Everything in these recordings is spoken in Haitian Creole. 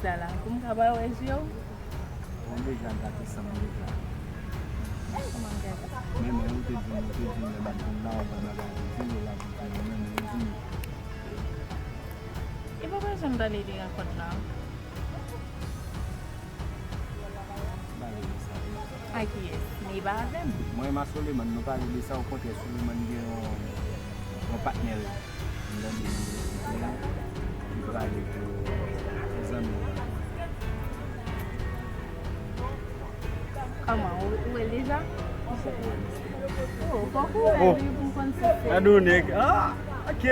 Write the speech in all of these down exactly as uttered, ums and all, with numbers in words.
Sa la, pou m ka pa wè je w. Bon, deja, m gate san m deja. Kòman m gate? Men, men, ou te di m, ou te di m, lè m ap vin la, ou bay bagay pou di m, ou la pou di m, men, men, ou di m. E pa bezwen m pale de rankont lan. Pale de sa, wi. A kiyès? Li pa avè m. Mwen menm a Soleman, nou pale de sa, okontrè, Soleman gen yon, yon patnè l. Mwen tande li, li pale pou, pou zanmi l. Kòman? Ou, ou wè l deja? Oh, fòk ou wè l, wi, pou m konn si se. Gade yon nèg. Ah, ok.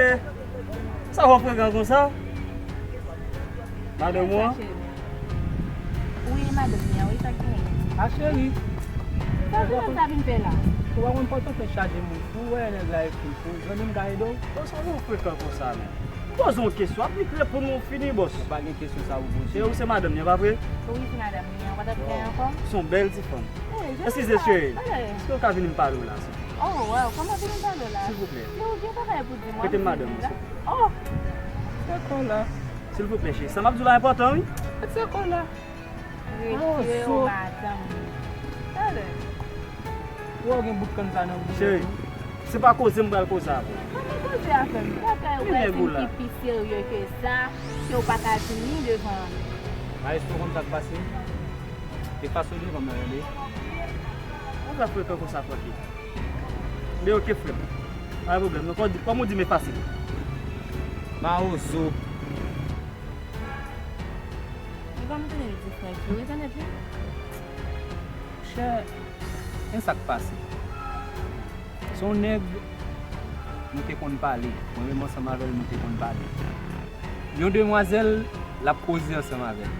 Sa w ap frekan konsa? Madanm ou an? Wi, madanm li an, wi, sa k genyen? A cheri. Sa jounen sa vin fè la? Ou pa konn pòtòfèy chaje moun. Ou wè nèg la ekri pou zanmi m ka ede w? Bòs, ou frekan konsa menm. M poze yon kesyon, ap vin reponn mwen fini, bòs. Ou pa gen kesyon sa ou poze. Se ou se madanm li an, pa vre? Wi, se madanm li an. Ou pa t ap gen ankò? Se yon bèl ti fanm. Eskize, cheri. Èske w ka vin m pale w la, silvouplè? Oh, wow, kòman vin m pale w la? Silvouplè. Si w gen bagay pou di m, w ap di m la. Prete m madanm ou, silvouplè. Oh! Se kò la. Silvouplè, cheri. Sa m ap di w la enpòtan, wi. Se kò la. Retire w, madanm. Talè. Ou wè w gen bout kann sa nan bouch ou. Cheri, se pa koze m pral koze avè w. Kòman koze avè m? Bagay ou pral di m ki pi serye ke sa, ke w pa ka di ni devan. Maestro, konn sa k pase? Efase w devan m nan, tande. Ou pa frekan konsa, frankly. Men ok, frè m. Pa gen pwoblèm, non. Kòm, kòm ou di m efase. Mawozo. Li pa m tande li di frè m, ou rekonèt li? Monchè, men sa k pase. Se yon nèg nou te konn pale. Mwen menm ansanm avè l, nou te konn pale. Yon demwazèl, l ap koze ansanm avè l.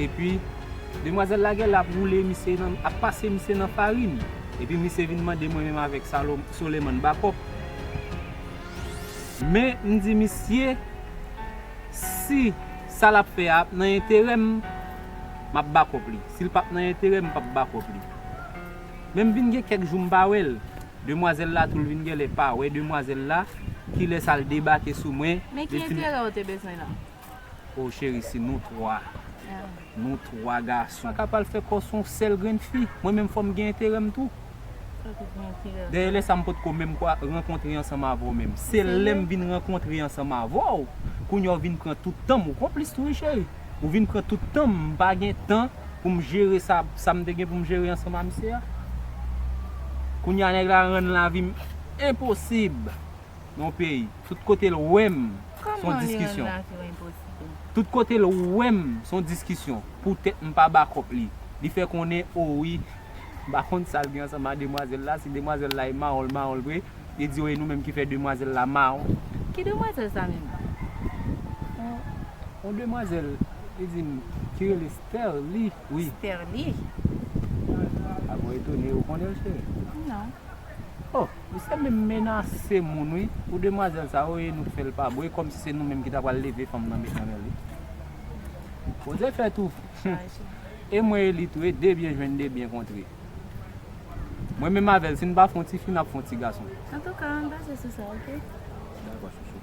Epi, demwazèl la genlè ap woule misye nan, ap pase misye nan farin. Epi misye vin mande mwen menm avèk Salo-, Soleman bakòp. Men, m di misye, si sa l ap fè a ap nan enterè m, m ap bakòp li. Si l p ap nan enterè m, m p ap bakòp li. Men m vin gen kèk jou m pa wè l. Demwazèl la tou l vin genlè pa wè demwazèl la, kilè sa l debake sou mwen. Men ki enterè w te bezwen la? O cheri, si nou twa, nou twa gason. Pa ka pral fè kò sou yon sèl grenn fi. Mwen menm fò m gen enterè m tou. Dèyè lè sa m potko menm kwa rankontre ansanm avè w menm. Se lè m vin rankontre ansanm avè w, kounye a w vin pran tout tan m, ou konplis tou wi cheri. Ou vin pran tout tan m, m pa gen tan pou m jere sa, sa m te gen pou m jere ansanm a misye a. Kounye a nèg la rann lavi m enposib nan yon peyi. Tout kote l wè m, se yon diskisyon. Tout kote l wè m, se yon diskisyon. Poutèt m pa bakòp li. Li fè konnen, o wi, m pa konn sa l gen ansanm a demwazèl la. Si demwazèl la e mawon l mawon l vre, li di, o, e nou menm ki fè demwazèl la mawon. Ki demwazèl sa menm? Yon, yon demwazèl, li di m, ki rele Sterly, wi. Sterly? A, bon, etone, ou konnen l, cheri? Non. Oh, misye menm menase moun, wi. Pou demwazèl sa, wi, nou fè l pa bon. E kòmsi se nou menm ki ta pral leve fanm nan met nan men li. Poze fè tou. E mwen e li tou, e de byen jwenn, de byen kontre. Mwen menm avè l, si n pa fè yon ti fi, n ap fè yon ti gason. Antouka, ann pase sou sa, oke? Dakò, chouchou.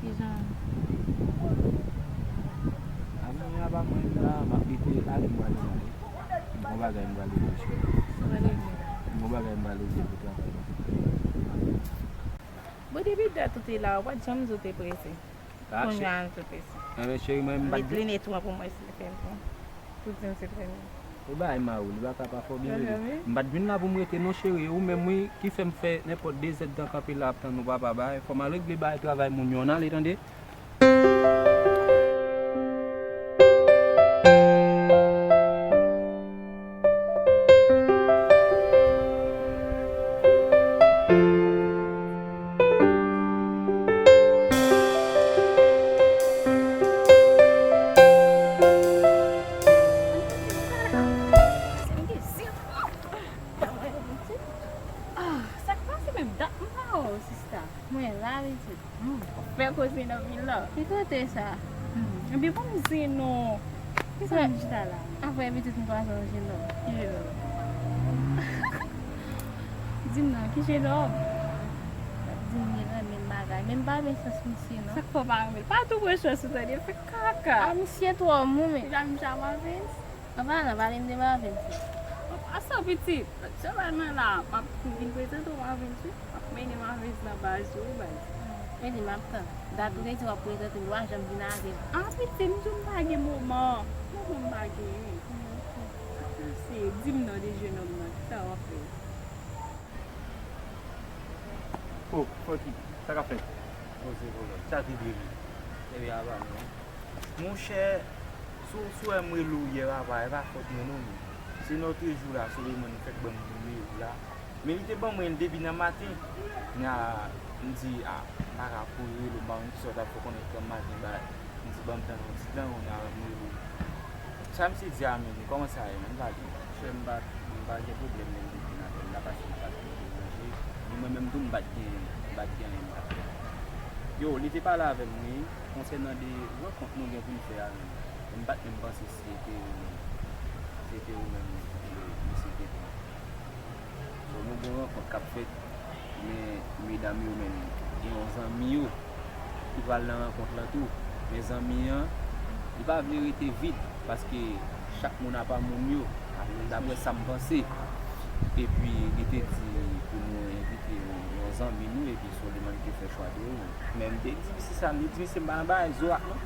Kijan? Avan y ap mwen la, m ap kite ale m prale mwen. Bon bagay m prale mwen, cheri. Bon bagay m prale mwen pou travay la. Bon, depi dat ou te la, ou pa t janm di w te prese. Kounye a l te prese. Enben, cheri, mwen, m pa t. Met linèt ou an pou mwen, silvouplè. Pou di m se premye. Ou bay ma ou, li pa ka pa fè w byen, bebe. M pa t vin la pou m rete non, cheri. E ou menm, wi, ki fè m fè nenpòt de zèdtan kanpe la ap tann ou, papa, bay. Fò m al regle bagay travay moun yo, ann ale, tande? Ah, sa k pase menm? Dat m pa wè w, sista. Mwen la, pitit. Hmm, w ap fè koze nan vil la. Ki kote sa? Hmm, ebyen, ban m di non. Kisa m chita la? Apre pitit m kwaze yon jenòm. Ki jenòm? Di m non, ki jenòm? Di Mwen renmen bagay, men m pa renmen sans misye non. Sa k fè w pa renmen l? Pa tou pran chans ou tande, fè kaka. A misye twò mou men. Ou ja vin chè Marvens? An palan, pale m de Marvens. An pasan pitit, se pa nan la m ap vin prezante w Marvens wi. M ap mennen Marvens nan baz ou wi baz. Mennen m ap tann. Dat ou te di w ap prezante m, ou pa janm vin avè m. An pitit, m di w m pa gen moman. Moman m pa gen wi. Ap pase, di m non de jenòm nan, kisa w ap fè? Oh, Francky, sa k ap fèt? Poze pwoblèm. Sa ki dwe vin? Ebyen, apa non. Monchè, si w, si w wè m rele w yè, papa, e pa fòt mwen non, men. Se nòtre jou la, Soleman fèk ban m nimewo w la. Men li te ban mwen l depi nan maten. Kounya, m di, a, m pa ka kouri rele w, m pa konn kisa w t ap fè, w konnen tan maten, ba, m di, ban m tann yon ti tan, kounya, m rele w. Sa misye di a menm, kòman sa ye menm, pale? Frè m, m pa, m pa gen pwoblèm menm depi m avè l la, paske m pa t gen pou manje, ni mwen menm tou m pa t gen, m pa t gen anyen m t ap fè. Yo, li te pale avè m wi, konsènan de rankont nou gen pou n fè a menm. Men m pa t menm panse si se te ou menm, si se te ou menm misye te pran. So, nou gen yon rankont k ap fèt, men medam yo menm, gen yon zanmi yo ki pral nan rankont lan tou. Men zanmi an, li pa vle rete vid, paske chak moun apa moun yo, daprè sa m panse. Epi, li te di pou nou envite yon, yon zanmi nou, epi Soleman te fè chwa de ou. Men m te di misye sa, m te di misye m pa nan bagay zorat non.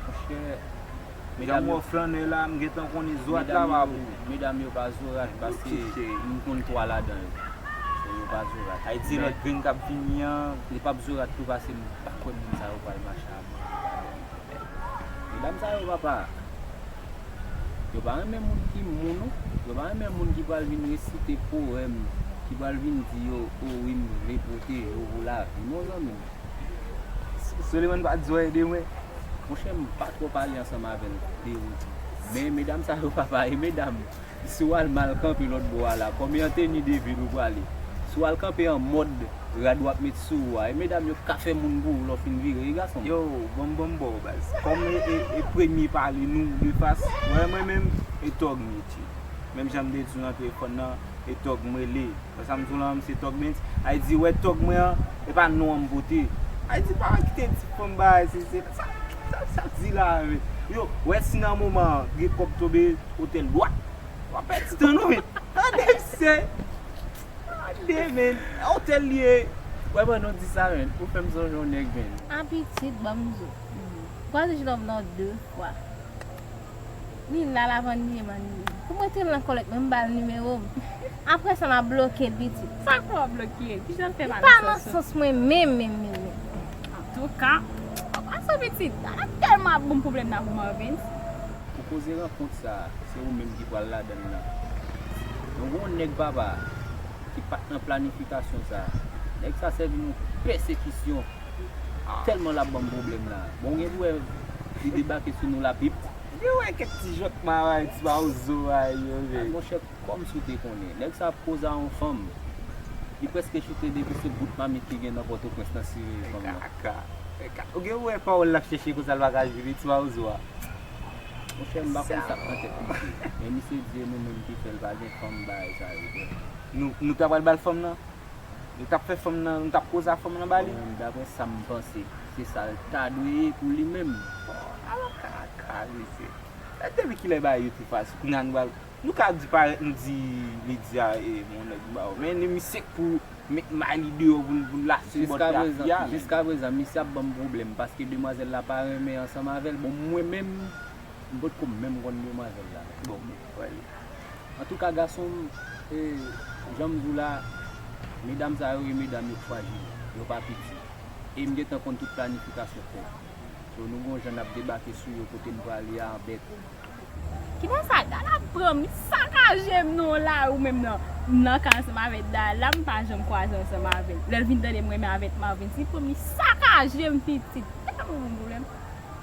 Monchè, Medam yo flannè la, m gentan konnen zorat la pa pou ou. Medam yo pa zorat, paske m konn twa ladan yo. So, yo pa zorat. Ayiti lòt grenn k ap vini an. Li p ap zorat tou, paske m pa kwè moun sa yo pral mache a manje ladan. Medam sa yo, papa, yo pa renmen moun ki mou non. Yo pa renmen moun ki pral vin resite powèm, ki pral vin di yo, o wi, m vle pote yo pou lavi non, zanmi m. Soleman pa t di w anyen de mwen. Monchè, m pa twò pale ansanm avè l de ou. Men medam sa yo, papa, e medam, si w al mal kanpe lòt bò a la, kòm e an teni de vil ou prale, si w al kanpe an mòd rad w ap met sou ou a, e medam yo k ka fè moun pou ou lè w fin vire, wi gason m. Yo, bon, bon, bon, baz. Kòm e, e, e premye pale nou de fas, mwen, mwen menm, e tòg m ye, tchè. Menm jan m te di w nan telefòn nan, e tòg m rele. Wè sa m di w la, m se tòg Benz. Ay di, wè tòg mwen an, e pa non an m pote. Ay di, pa kite ti fanm bagay, se, se, sa, sa, sa di la, men. Yo, wè si nan moman an, gen kòb tonbe, otèl dwat. W ap pèdi tan nou, men. Tande, misye. Tande, men. Otèl li ye. Wè, ban nou di sa, men. Ou fè m sonje yon nèg, men. A pitit, ban m di w. Kwaze jenòm nan de fwa. Li la, l ap anniye m, anniye m. Kou mwen te nan kòlèt mwen, m ba l nimewo m. Apre sa, m ap bloke l, pitit. Sa k fè w ap bloke l? Kijan l fè pa nan sans ou? Li pa nan sans mwen menm, menm, menm, menm. Antouka, w ap pase pitit. Dada tèlman ap ban m pwoblèm nan pou Marvens. Pou koze rankont sa, se ou menm ki pral ladan l lan. Nou gen yon nèg papa ki pa t nan planifikasyon sa. Nèg sa sèvi nou pèsekisyon. Tèlman l ap ban m pwoblèm la. Bon, ou gen pou wè li debake sou nou la, pip. Ou gen wè kèk ti jwèt maway, ti mawozo a yo, men. Monchè, kòmsi w te konnen. Nèg sa ap koze a yon fanm. Li prèske choute depi se bout mamit ki gen nan Pòtoprens nan sere fanm nan. Kaka. Kaka. Ou gen wè pawòl l ap chèche konsa l pa ka jwenn, ti mawozo a. Monchè, m pa konn sa k nan tèt misye. Men misye di e nou menm ki fè l pa gen fanm bagay sa yo, frè. Nou, nou ta pral ba l fanm nan? Nou t ap fè fanm nan, nou t ap koze a fanm nan ba li? Bon, daprè sa m panse, se sa l ta dwe ye pou li menm. Bon, alò kaka, mesye. Depi kilè bagay yo te fasil? Kounye a nou pral, nou ka di parèt nou di Lydia e yon nèg ba ou. Men misye k pou met may li deyò pou, pou l lase bò tèt a fi a. Jiskaprezan, misye ap ban m pwoblèm paske demwazèl la pa renmen ansanm avè l. Bon, mwen menm, m potko menm konn demwazèl la. Bon, mwen kwè li. Antouka, gason m, e, jan m di w la, medam sa yo, e medam yo frajil, yo pa piti. E m gentan konn tout planifikasyon fèt. So, nou gon jan n ap debake sou yo kote n prale a an bèt. Kilè sa, Dala pran m, li sakaje m nan yon lari ou menm nan. M nan kay ansanm avèk Dala, m pa janm kwaze ansanm avè l. Lè l vin tande m renmen avèk Marvens, li pran m, li sakaje m pitit. Tèlman ban m pwoblèm.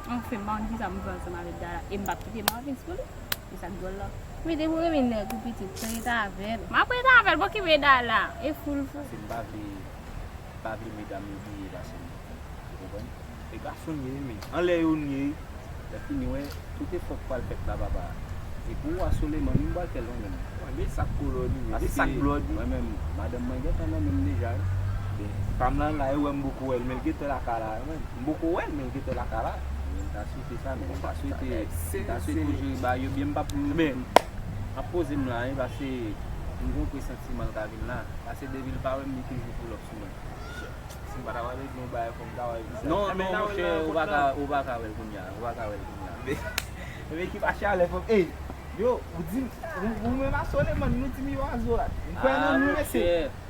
Anfen, m pa konn kisa m fè ansanm avèk Dala. E m p ap kite Marvens pou li. Se sa k dwòl la. Men depi w renmen nèg ou pitit, rete avè l. M ap rete avè l, pokipe Dala. E fou l fou. Se m pa vle, m pa vle medam yo bliye gason m. Ou konprann? E gason n ye, men. Anlè yo n ye. Lè fini, wè, tout efò k pral fèt la, papa. E pou ou a Soleman, wi, m pral fè l mwen menm. Wè, men sa k kolòn li, men sa k blòd li. Paske mwen menm, madanm mwen gentan nan men m deja, wi. Fanm lan la, e wè m poko wè l, men l gentan lakay la, wi. M poko wè l, men l gentan lakay la. M ta swete sa, men m ta swete, m ta swete pou jere bagay yo byen, m p ap, men, m ap poze m la, wi, paske m gen yon presantiman l ka vin la. Paske depi l pa wè m, li toujou pull up sou mwen. Si m pa ta pale de yon bagay, fò m ta wè l. Non, non, monchè, ou pa ka, ou pa ka wè l kounye a, ou pa ka wè l kounye a. Men, men ki pa chalè, fò m, ey, yo, ou di, ou, ou menm a Soleman, nou di mi wazo a. M kwè nan nou, mesye. Monchè.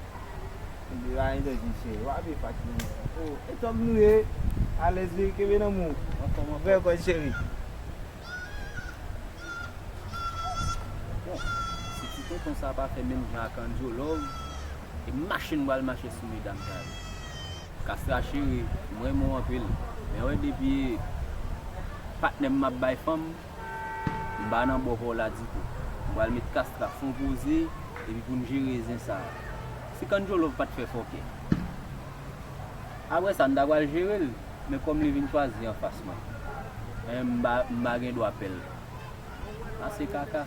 Epi pa gen danje, cheri. W ap e fatige, non. Oh, e tòg nou ye. Alèz, veye kenbe nan men w. Anfòm, anfòm. Veye kò, cheri. Bon, si ti tonton sa pa fè menm jan ak Andjo Love, e mache m pral mache sou medam sa yo. Kastra cheri, m renmen w anpil. Men wè depi patnè m m ap bay fanm, m pa nan bò pa w la ditou. M pral met Kastra fon poze, epi pou n jere zen sa a. Si Kandjo Love pa t fè fòkè. Apre sa, n ta pral jere l, men kòm li vin chwazi anfas mwen, men m pa, m pa gen dwa pè l. Ase kaka.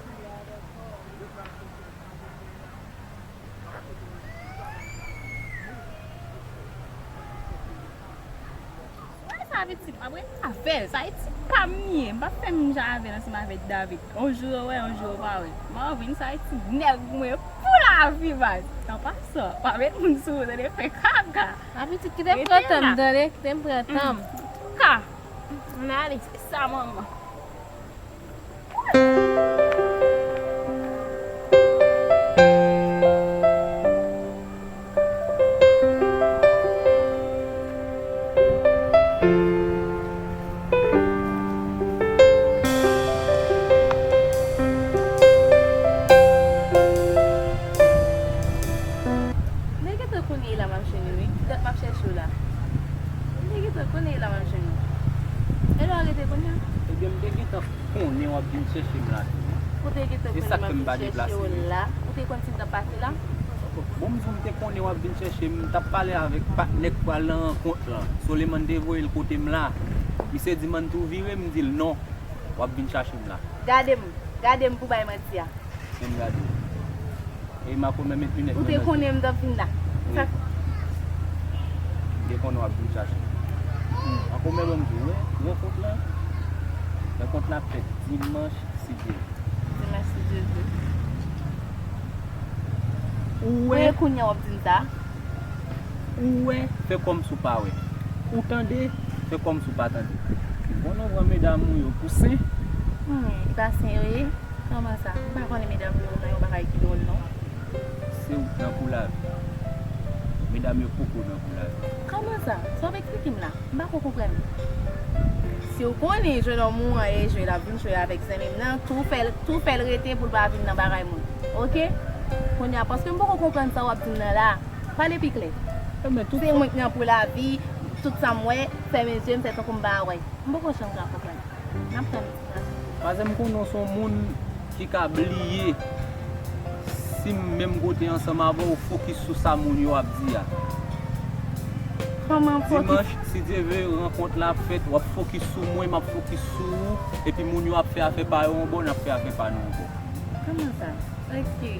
Wè sa pitit, m ap rete avè l. Sa e ti pa m li ye. M p ap fè menm jan avè l ansanm avèk David. On jou yo wè, on jou yo pa wè. M anvi n sa e ti nèg mwen pou lavi, baz. An pasan, pa met moun sou ou, tande, fè kaka. A pitit, kite m pran tan m, tande, kite m pran tan m. Ka. Ann ale, se sa manman. Men gentan konnen e la m ap jwenn ou, wi. Ki dat m ap chèche w la? Men gentan konnen e la m ap jwenn ou. E la w rete kounye a? Ebyen, m te gentan konnen w ap vin chèche m la tou, wi. Ou te gentan konnen m ap vin chèche w la? Ou te konn si m t ap pase la? Bon, m di w, m te konnen w ap vin chèche m. M t ap pale avèk patnè k pral nan rankont lan. Soleman te voye l kote m la. Misye di m ann tou vire, m di l non. W ap vin chache m la. Gade m, gade m pou bay manti a. Men m gade w. E makomè met linèt mwen nan je. Ou te konnen m t ap vin la. Wi. Sa k... M te konnen w ap vin chache m. Makomè, ban m di w, wi, rankont lan, rankont lan ap fèt dimanch, si Dye vle. Dimanch, si Dye vle. Ou wè? Ou wè kounye a w ap di m sa? Ou wè, fè kòmsi w pa wè. Ou tande, fè kòmsi w pa tande. M konn ou pran medam ou yo pou sen. Hmm, e pa sen yo ye? Kòman sa? M pa konnen medam yo nan yon bagay ki dwòl, non. Se ou k nan kou lavi. Medam yo poko nan kou lavi. Kòman sa? Sa w ap eksplike m la? M pa ko konprann. Si w konnen jennonm ou an e jwe l ap vin jwe avèk zanmi m nan, tou fè l, tou fè l rete pou l pa vin nan bagay moun. Oke? Kounye a, paske m poko konprann sa w ap di m nan la. Pale pi klè. Se mwen k nan pou lavi, tout sa m wè, fèmen je m, fè tankou m pa wè. M poko janm ka konprann. N ap tann ti gason. Paske m konnen w se yon moun ki ka bliye si m menm kote ansanm avè w, fokis sou sa moun yo ap di a. Kòman fokis? Dimanch, si Dye vle, rankont la ap fèt, w ap fokis sou mwen, m ap fokis sou ou, epi moun yo ap fè afè pa yo yon bò, n ap fè afè pa nou yon bò. Kòman sa? Èske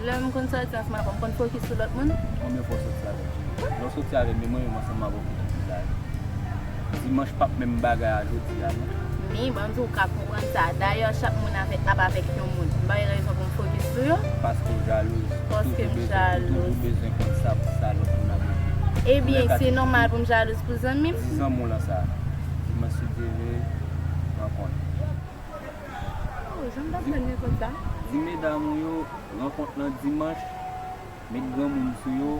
lè m konn sòti ansanm avè w, m konn fokis sou lòt moun? Konbyen fwa w sòti avè m? Lè w sòti avè m, e mwen menm ansanm avè w ki toujou la. Dimanch p ap menm bagay a jodi a, non. Men, ban m di w, w ka konprann sa. Dayè, chak moun avèk, ap avèk yon moun. M bay rezon pou m fokis sou yo. Paske w jalouz. Paske m jalouz. Ou toujou bezwen konn sa, sa lòt moun ap di. Ebyen, se nòmal pou m jalouz pou zanmi m. Di zanmi w lan sa. Dimanch, si Dye vle, rankont. Oh, jan m t ap tann li konsa. Di medam ou yo, rankont lan dimanch, met granmoun sou yo,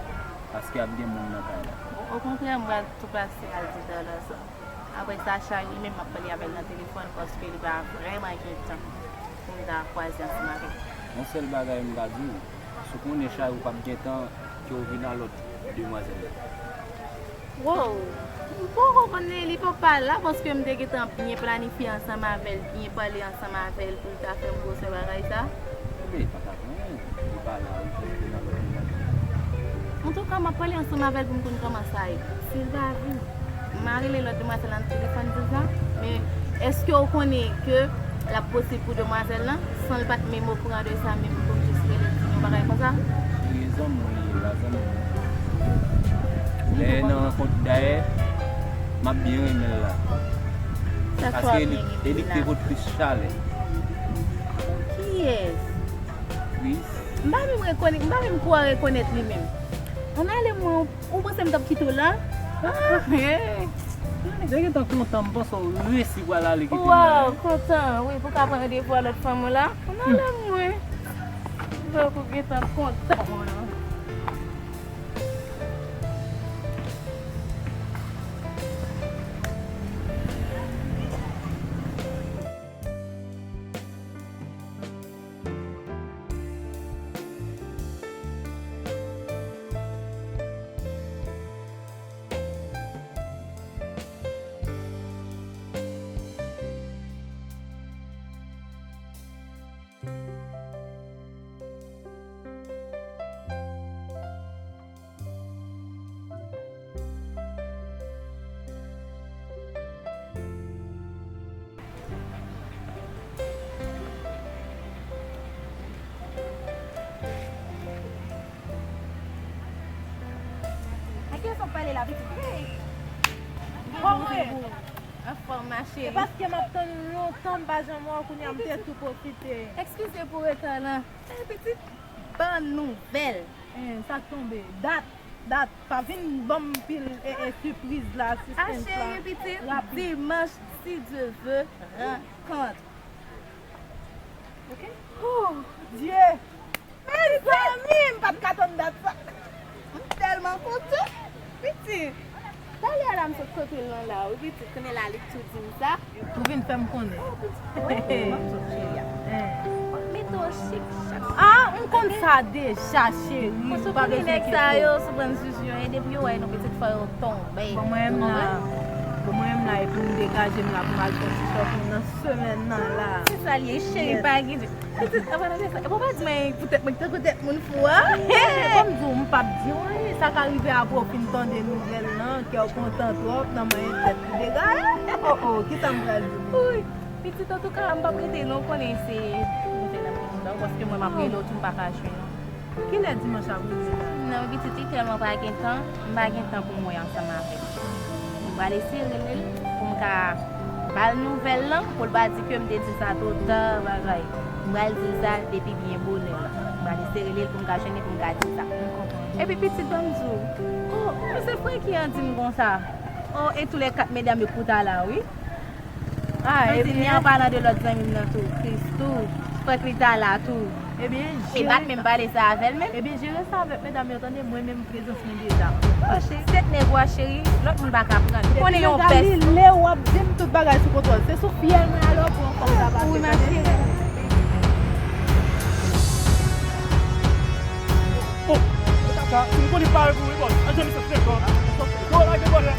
paske ap gen moun nan kay la. Okontrè, m pral tou pase al di Dallas. Apre sa, Chari menm m ap pale avè l nan telefòn, paske li pa vrèman gen tan pou m ta kwaze ansanm avè l. Yon sèl bagay m ka di w, si w konnen Chari w p ap gen tan, ke w vin a lòt demwazèl la. Wow! M poko konnen li poko pa la paske m te gentan byen planifye ansanm avè l, byen pale ansanm avè l pou l ta fè m gwosè bagay sa. Ebyen, li pa ka fè anyen. Li pa la, li jis te nan lòt demwazèl. Antouka, m ap pale ansanm avè l pou m konn kòman sa ye. Si l pa vin, m a rele lòt demwazèl la nan telefòn pou sa, men èske w konnen ke l ap posib pou demwazèl lan, san l pa t menm okouran de sa, menm pou m jis rele l di l yon bagay konsa. Rezon mwen ye la, zanmi m. Kot dayè, m ap byen renmen l la. Sa k fè w ap byen renmen l la? Paske e li k te pot plis chalè. Kiyès? Kris. M pa menm rekonèt, m pa menm kwè rekonèt li menm. Ann ale mwen, ou panse m t ap kite w la? Ah, hey. Depi gentan kontan, m panse w resi pral ale kite m la. Waw, kontan, wi, pou ka pran randevou a lòt fanm ou la. Ann ale mwen. M wè w gentan kontan. A kiyès w ap pale la, pitit? Hey! Kòman w ye? Anfòm, ma chérie. E paske m ap tann ou lontan, m pa janm wè w, kounye a m te tou pwofite. Eskize pou reta la. Eh, pitit, ban nouvèl. Eh, sa k tonbe? Dat, dat, pa vin ban m pil, e, e, sipriz la, sispens la. A, cheri, pitit, dimanch, si Dye vle, rankont. Ok? Oh, Dye! Mezanmi, m pa t ka tann dat sa. M tèlman kontan. Pitit, talè a la m sot kote l lan la, wi, pitit. Kounye a la, li tou di m sa. Ou vin fè m konnen. Wi, m ap sot cheri a. Mete w chik chak. Ah, m konn sa deja, cheri. Paske w konnen nèg sa yo, sou bann zuzu yo, e depi yo wè nou pitit, fò yo tonbe. Bon, mwen menm la, bon, mwen menm la, epi m degaje m la pou m al fè ti shopping nan semèn nan la. Se sa l ye, cheri, pa gen. Pitit, an palan de sa, epi w pa di mwen poutèt mwen k tankou tèt moun fou a. Bon, m di w, m p ap di w anyen. Sa ka rive apre w fin tande nouvèl lan, kè w kontan twòp, nan manyen tèt li degaye. Oh, oh, kisa m pral di w? Wi, pitit, antouka, m p ap rete non, w konnen se mwen fè nan moun nan, paske mwen m ap rele w tou, m pa ka jwenn ou. Kilè dimanch ap rive la? Non, pitit, li tèlman pa gen tan, m pa gen tan pou m wè ansanm avè l. M pral eseye rele l pou m ka ba l nouvèl lan, pou l pa di ke m te di sa twò ta, bagay. M pral di l sa depi byen bonè la. M pral eseye rele l pou m ka jwenn li, pou m ka di l sa. M konprann. Epi pitit, ban m di w, oh, se Franky an di m konsa. Oh, e tou lè kat medam yo pou ta la, wi. Ah, ebyen, an palan de lòt zanmi m nan tou, Christoo, Franky ta la tou. Ebyen, e bat menm pale sa avè l menm. Ebyen, jere sa avèk medam yo, tande, mwen menm prezans mwen deja. Oh, cheri, tèt nèg ou a, cheri, lòt moun pa ka pran l. Ou konnen yon pès. Lè w ap di m tout bagay sou kontwòl, se sou fyèl mwen alò pou yon fanm ta pase. Wi, ma chérie. Oh, kaka, m konnen pa pou wi, bòs. An janm se frekan. Yo, lage bòlè.